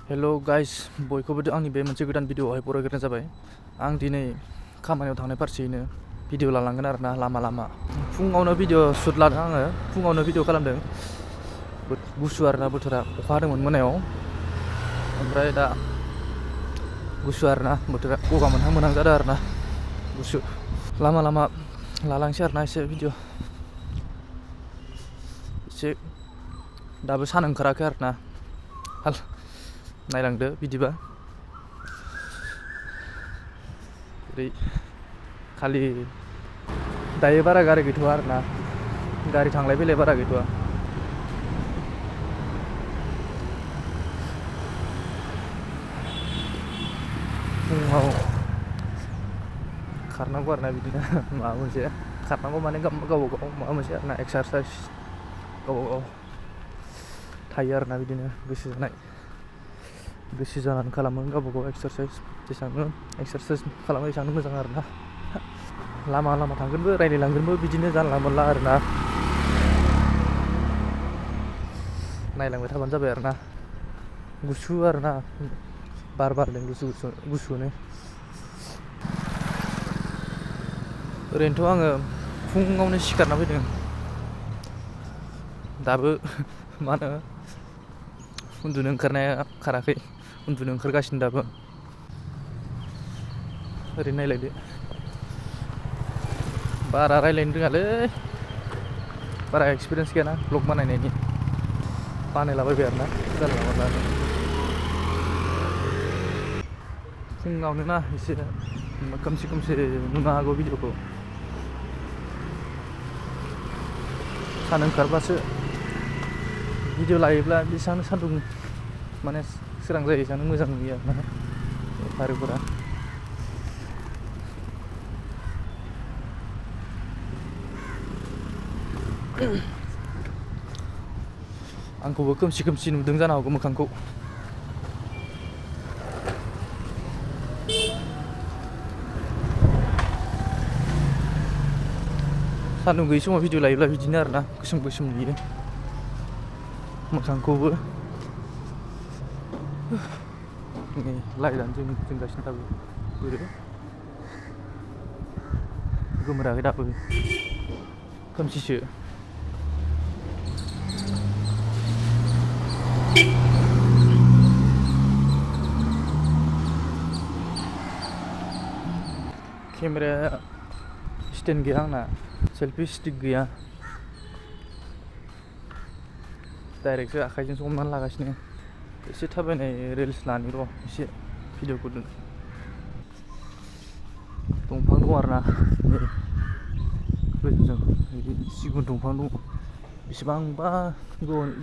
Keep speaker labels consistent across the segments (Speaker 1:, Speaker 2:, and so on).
Speaker 1: Hello guys, बयखौबो आंनि बे मोनसे गोदान भिडिअआवहाय बरायग्रोनाय जाबाय। आं दिनै खामानियाव थांनाय फारसेयैनो भिडिअ लालांगोन आरोना लामा फुङावनो भिडिअ शुट लादों आङो, फुङावनो भिडिअ खालामदों। गुसु आरोना बोथोरा, अखा हादोंमोन मोनायाव, ओमफ्राय दा गुसु आरोना बोथोरा, गगा मोनहां जादों आरोना गुसु। लामा लालांसै आरोना एसे भिडिअ, एसे दाबो सान ओंखाराखै आरोना, नायलांदो बिदिबा। ओरै खालि दायो बारा गारि गैथ'आ आरोना, गारि थांलाय फैलाय बारा गैथ'आ। फुङाव खारनांगौ आरोना बिदिनो माबा मोनसे खारनांगौ माने गावबागाव माबा मोनसे आरोना एक्सारसाइस गावबागाव थायो आरोना बिदिनो गोसो जानानै खालामो गावबागाव एक्सारसाइस। जेसेबांनो एक्सारसाइस खालामो एसेबांनो मोजां आरोना। लामा थांगोनबो रायलायलांगोनबो बिदिनो जानला मोनला आरोना, नायलांबाय थाबानो जाबाय आरोना। गुसु आरोना, बार बारदों गुसुनो। ओरैनोथ' आङो फुङावनो सिखारना फैदों, दाबो मा होनो उन्दुनो ओंखारनाया खाराखै, उन्दुनो ओंखारगासिनो दाबो। ओरै नायलायदो, बारा रायलायनो रोङालै, बारा एक्सपिरियेन्स गैयाना ब्लग बानायनायनि, बानायलाबायबाय आरोना जानला मोनला। फुङावनो ना एसे खोमसि नुनो हागौ भिडिअखौ, सान ओंखारबासो भिडिअ लायोब्ला बेसेबांनो सान्दुं माने सोरां जायो एसेबांनो मोजां नुयो आरोना फारिफोरा। आंखौबो खोमसि नुदों जानो हागौ मोखांखौ। सान्दुं गैयि समाव भिडिअ लायोब्ला बिदिनो आरोना, गोसोम नुयो मोखांखौबो। नै लाइटआनो जोंगासिनो दाबो, बोरो गोमोराखै दाबो, खोमसिसो। केमेराया स्टेन्ड गैया आंना, सेल्फि स्टिक गैया, डाइरेक्टसो आखाइजोंसो हमनानै लागासिनो। एसे थाबायनाय रिल्स लानि र', एसे भिडिअखौ दंफां दं आरोना, गोजौजों सिगुन दंफां दङ। बेसेबांबा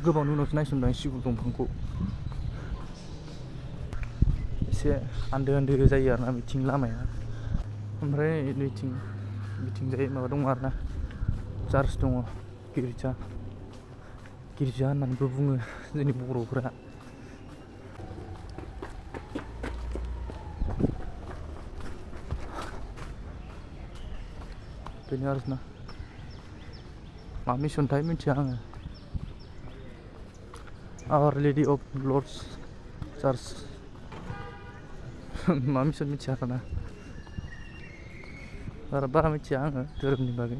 Speaker 1: गोबावनि उनावसो नायसनदों आं सिगुन दंफांखौ। एसे आन्दो जायो आरोना बिथिं लामाया। ओमफ्राय बिथिंजाय माबा दङ आरोना, चार्च दङ, गिर्जा होननानैबो बुङो जोंनि बर'फोरा। बेनो आरोना, मा मिसनथाय मिथिया आङो। आवार लेडि अफ लर्ड्स चार्च, मा मिसन मिथिया आरोना, बारा मिथिया आङो धोरोमनि बागै।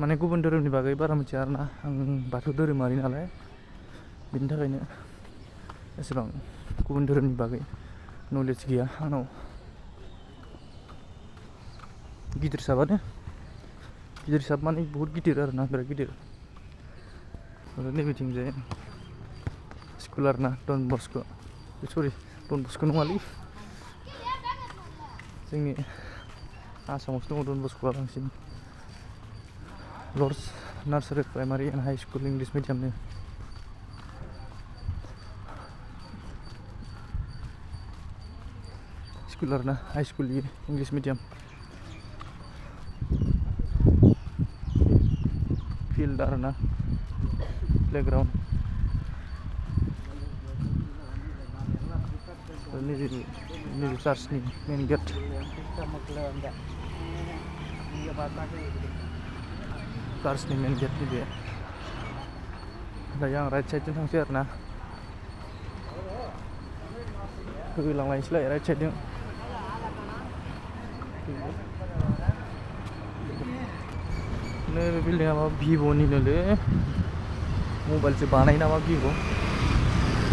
Speaker 1: माने गुबुन धोरोमनि बागै बारा मिथिया आरोना, आं बाथौ धोरोमारि नालाय, बिनि थाखायनो एसेबां गुबुन धोरोमनि बागै नलेज गैया आंनाव। गिदिर साब माने बहुत गिदिर आरोना, बिराद गिदिर। आरो नैबेथिंजाय स्कुल आरोना, डन बस्क' नङालै, जोंनि आसामावसो दङ डन बस्क'आ बांसिन। Lord's nursery primary and high school English मिडियामनि स्कुल आरोना, high school English medium. Field आरोना, प्लेग्राउन्ड। नैबे चार्चनि मेन गेट। चार्चनि मेन गेटनि बे दायो आं राइट साइडजों थांसै आरो ना होलांलायनोसैलाय राइट साइडजों नैबे बिल्डिंआ माबा भिभ'निनोलै मबाइलसो बानायो नामा भिभ'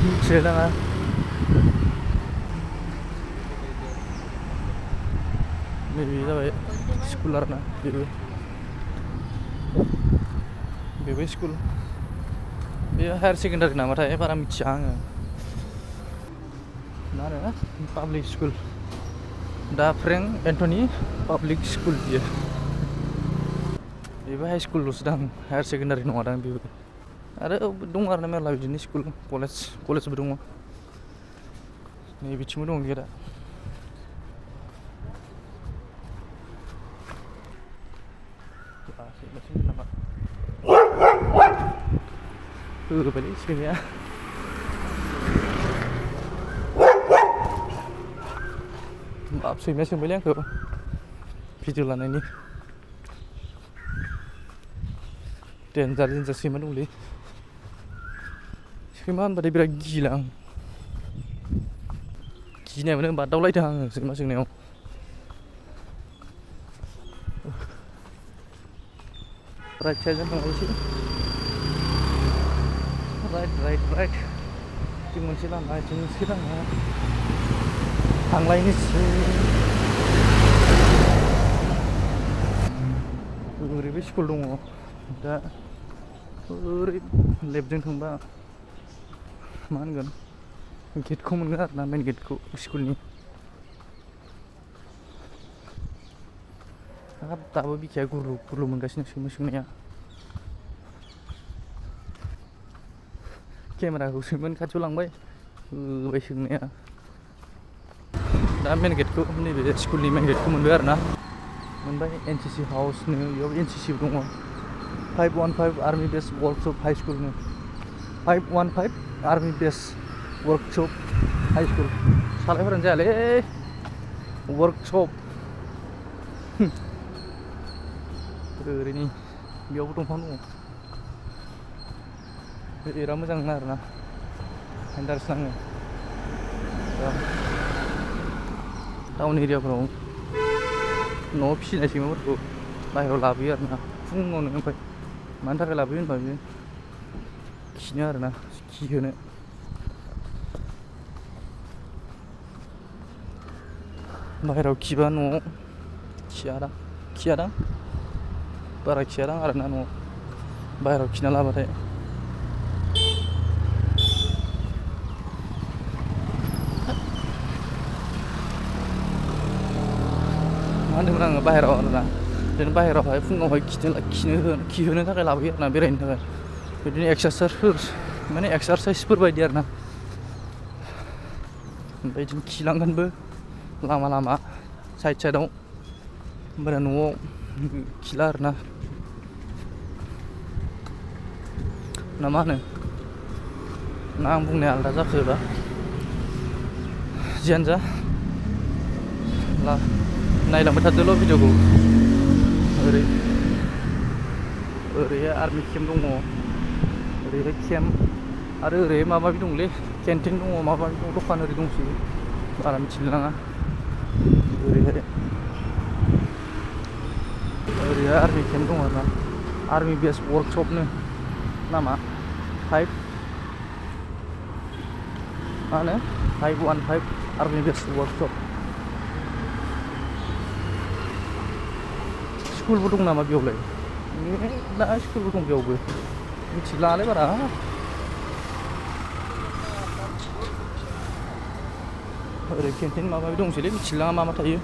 Speaker 1: मिथिलाय लाङा नैबे जाबाय स्कुल आरो ना बेबो स्कुल बेयो हायार सेकेन्डारि नामाथाय बारा मिथिया आङो मा होनो पाब्लिक स्कुल दा फ्रेंक एन्टनि पाब्लिक स्कुल बेबो हाइ स्कुलल'सो दां हायार सेकेन्डारि नङा दां बेबो आरो दङ आरो ना मेरला बिदिनो स्कुल कलेजबो दङ नै बिथिंबो दङ गेटआ होबायलै सैमाया बाब सैमाया सोंबायलै आंखौ भिडिअ लानायनि डेन्जार सैमा दंलै सैमा होनबाथाय बिराद गियोलां आं गिनाय मोनो बादावलायदों आङो सैमा सोंनायाव राइट साइडजों थांलायनोसै राइट जों मोनसे लामा जों मोनसे लामा थांलायनोसै ओरैबो स्कुल दङ दा ओरै लेफ्टजों थांबा मा होनगोन गेटखौ मोनगोन आरो ना मेन गेटखौ स्कुलनि हाब दाबो बिखाया गुरलु मोनगासिनो सैमा सोंनाया केमेराखौ सैमानि खाथियाव लांबाय होबाय सोंनाया दा मेन गेटखौ नैबे स्कुलनि मेन गेटखौ मोनबाय आरो ना मोनबाय एनसिसि हाउसनो बेयाव एनसिसिबो दङ 515 आर्मि बेस वर्कशप हाइ स्कुलनो 515 आर्मि बेस वर्कशप हाइ स्कुल सालायफोरानो जायालै वर्कशप ओरैनि बेयावबो दंफां दङ बिराद मोजां आरो ना इन्टारेस्ट नाङो टाउन एरियाफोराव न'आव फिसिनाय सैमाफोरखौ बाहेरायाव लाबोयो आरो ना फुङावनो ओमफ्राय मानि थाखाय लाबोयो होनबा बियो खिनो आरो ना खिहोनो बाहेरायाव खिबा न'आव खियादां बारा खियादां आरो ना न'आव बाहेरायाव खिना लाबाथाय मा होनदोंमोन आङो बाहेरायाव आरो ना बिदिनो बाहेरायावहाय फुङावहाय खिहोनो थाखाय लाबोयो आरो ना बेरायनो थाखाय बिदिनो एक्सारसाइसफोर बायदि आरो ना ओमफ्राय बिदिनो खिलांगोनबो लामा साइडआव ओमफ्राय न'आव खिला आरो ना मा होनो ना आं बुंनाया आलादा जाखोबा जियानो जा नायलांबाय थादोल' भिडिअखौ ओरैहाय आर्मि केम्प दङ ओरैहाय केम्प आरो ओरै माबा दंलै केन्टिन दङ माबा दखान ओरै दंसोयो बारा मिथिलाय लाङा ओरैहाय आर्मि केम्प दङ आरो ना आर्मि बेस वर्कशपनो नामा 515 आर्मि बेस वर्कशप स्कुलबो दं नामा बेयावलाय दा स्कुलबो दं बेयावबो मिथिलाङालै बारा ओरै केन्टिन माबा दंसैलै मिथिलाङा मा थायो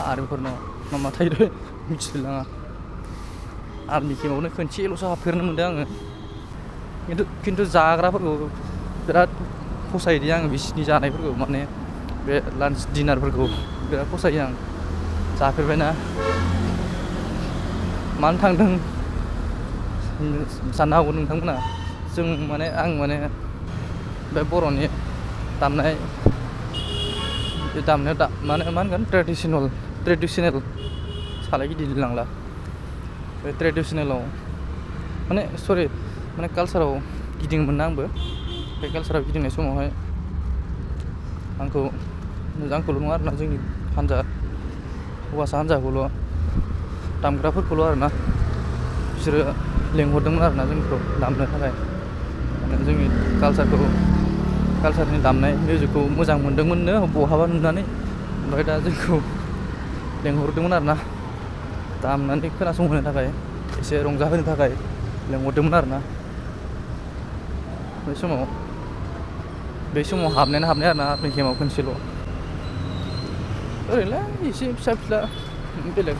Speaker 1: आर्मिफोरनाव मा थायो मिथिलाङा आर्मि केम्पआवनो खनसेल'सो हाबफेरनो मोन्दों आङो खिन्थु जाग्राफोरखौ बिराद फसायोदि आङो बिसिनि जानायफोरखौ माने बे लान्च डिनारफोरखौ बिराद फसायो आं जाफेरबायना मानो थांदों साननो हागौ नोंथांमोना आं माने बे बर'नि दामनायाव मा होनगोन ट्रेडिसनेल सालाय गिदिर लांला बे ट्रेडिसनेलाव माने सरि माने कालसाराव गिदिङोमोन ना आंबो बे कालसाराव गिदिंनाय समावहाय आंखौल' नङा आरोना जोंनि हान्जा हौवासा हान्जाखौल' दामग्राफोरखौल' आरोना बिसोरो लेंहरदोंमोन आरोना जोंखौ दामनो थाखाय माने जोंनि कालसारनि दामनाय मिउजिकखौ मोजां मोन्दोंमोननो बहाबा नुनानै ओमफ्राय दा जोंखौ लेंहरदोंमोन आरोना दामनानै खोनासंहोनो थाखाय एसे रंजाहोनो थाखाय लेंहरदोंमोन आरोना बे समाव हाबनायानो आरोना आर्मि केम्पआव खनसेल' ओरैनो एसे फिसा बेलेग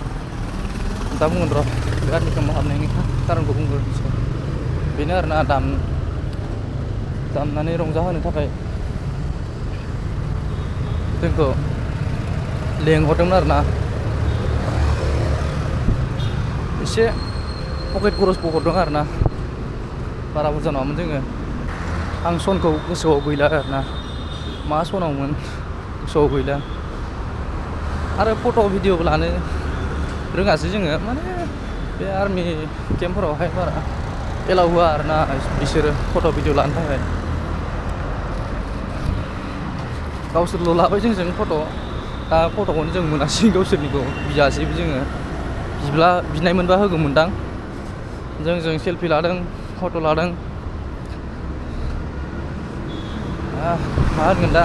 Speaker 1: दा बुंगोन र' बे आर्मि केम्पआव हाबनायनि खारनखौ बुंग्रोनोसै बेनो आरोना दामनानै रंजाहोनो थाखाय जोंखौ लेंहरदोंमोन आरोना एसे पकेट खरसबो हरदों आरोना बारा बुरजा नङामोन जोङो आं सनखौ गोसोआव गैला आरोना मा सनावमोन गोसोआव गैला आरो फट' भिडिअ लानो रोङासै जोङो माने बे आर्मि केम्पफोरावहाय बारा एलाउ होआ आरोना बिसोरो फट' भिडिअ लानो थाखाय गावसोरल' लाबाय जोंजों फट' दा फट'खौनो जों मोनासै गावसोरनिखौ बियासैबो जोङो बिनाय मोनबा होगौमोनदां जों सेलफि लादों फट' लादों मा होनगोन दा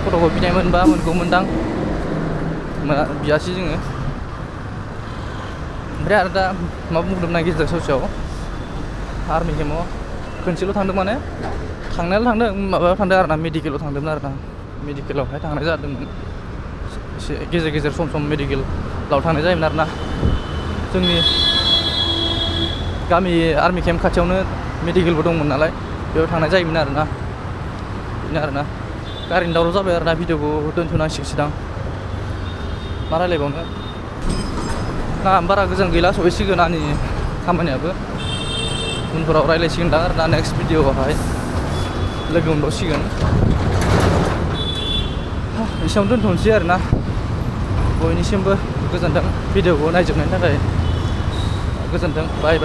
Speaker 1: फट'खौ बिनाय मोनबा मोनगौमोनदां बियासै जोङो ओमफ्राय आरो दा मा बुंदोंमोन आं गेजेर ससेयाव आर्मि केम्पआव खनसेल' थांदों माने थांनायाल' थांदों माबायाव थांदों आरोना मेडिकेलाव थांदोंमोन आरोना मेडिकेलावहाय थांनाय जादोंमोन एसे गेजेर सम मेडिकेलाव थांनाय जायोमोन आरोना जोंनि गामि आर्मि केम्प खाथियावनो मेडिकेलबो दंमोन नालाय बेयाव थांनाय जायोमोन आरोना बेनो आरोना गारिनि दावराव जाबाय आरोना भिडिअखौ दोनथ'नांसिगोनदां मा रायलायबावनो ना बारा गोजान गैला सहैसिगोन आंनि खामानियाबो उनफोराव रायलायसिगोनदां आरोना नेक्स्ट भिडिअआवहाय लोगो मोनबावसिगोन एसेयावनो दोनथ'नोसै आरोना बयनिसिमबो गोजोन्थों भिडिअखौ नायजोबनायनि थाखाय गोजोन्थों बाय